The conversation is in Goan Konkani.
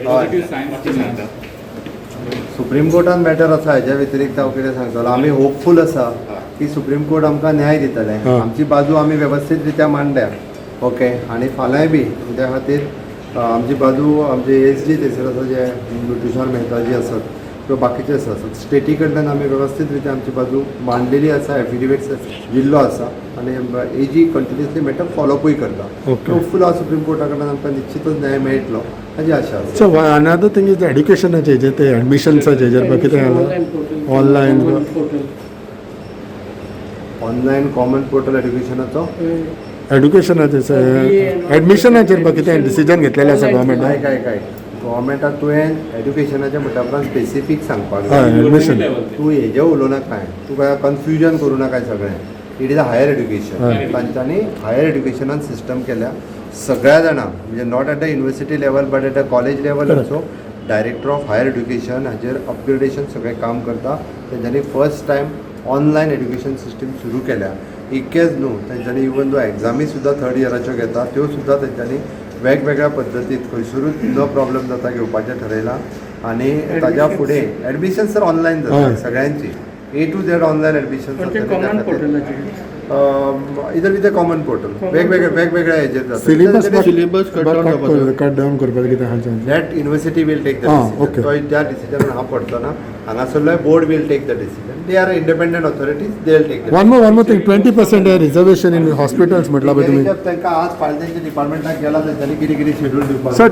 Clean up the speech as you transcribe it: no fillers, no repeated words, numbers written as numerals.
पॉझिटिव्ह सायन्स सांगता. सुप्रीम कोर्टान मॅटर आसा. हेज्या व्यतिरिक्त हांव कितें सांगतलो? आमी होपफूल आसा की सुप्रीम कोर्ट आमकां न्याय दितले. आमची बाजू आमी वेवस्थीत रित्या मांडल्या, ओके. आनी फाल्यांय बी त्या खातीर आमची बाजू, आमचे एस जी थंयसर आसा, जे तुषार मेहता जी आसत किंवा बाकीचे आसा, स्टेटी कडल्यान आमी वेवस्थीत रित्या आमची बाजू मांडलेली आसा, एफिडेविट्स दिल्लो आसा आनी एजी कंटिन्युअसली मॅटर फॉलोअपूय करता. होपफूल हांव सुप्रीम कोर्टा कडल्यान आमकां निश्चितच न्याय मेळटलो हाजी आशा आसा. सो अनदर थिंग is एड्युकेशनाचे हेजेर, ते एडमिशन्साचे हेजेर पळय कितें जालां? Online. Online common portal एड्युकेशनाचो. एड्युकेशनाचे, एडमिशनाचेर पळय कितें डिसिजन घेतलेलें आसा गव्हर्मेंटान? काय काय काय गव्हर्मेंटान तुवें एड्युकेशनाच्या म्हणटा उपरांत स्पेसिफीक सांगपाक हय. जाय. एडमिशन. तूं हेजें उलोवं नाका, तूं काय कन्फ्युजन करूं नाका सगळें. It is a higher education. तांच्यांनी हायर एड्युकेशनान सिस्टम केल्या सगळ्या जाणांक, म्हणजे not at the university level but at the college level also. Director of higher education हाजेर अपग्रेडेशन सगळें काम करता. तेंच्यांनी first time online education system सुरू केल्या. इतकेंच न्हू, तेंच्यांनी इवन दो एग्जामी सुद्दां थर्ड इयराच्यो घेता, त्यो सुद्दां तेंच्यांनी वेगवेगळ्या पद्दतीत खंयसरूच न प्रॉब्लम जाता घेवपाचें ठरयलां. आनी ताज्या फुडें एडमिशन सर ऑनलायन जाता. सगळ्यांची A to Z online admission. Common पोर्टलाचेर? इधर विथ कॉमन पोर्टल, वेगवेगळ्या वेगवेगळ्या हेजेर जाता. सिलेबस सिलेबस कट डावन जावपाचो. कट डावन करपाचें कितें आहा? That university will take the decision. तो त्या डिसिजन हांव पडचो ना. हांगासरलो board will take the decision. They are independent authorities, they will take. One more thing, 20% reservation in hospitals म्हटलं पळय तुमी. तांकां आज फाल्यां तेंच्या डिपार्टमेंटाक गेला, तेंच्यांनी कितें कितें शेड्यूल दिवपाक. सर.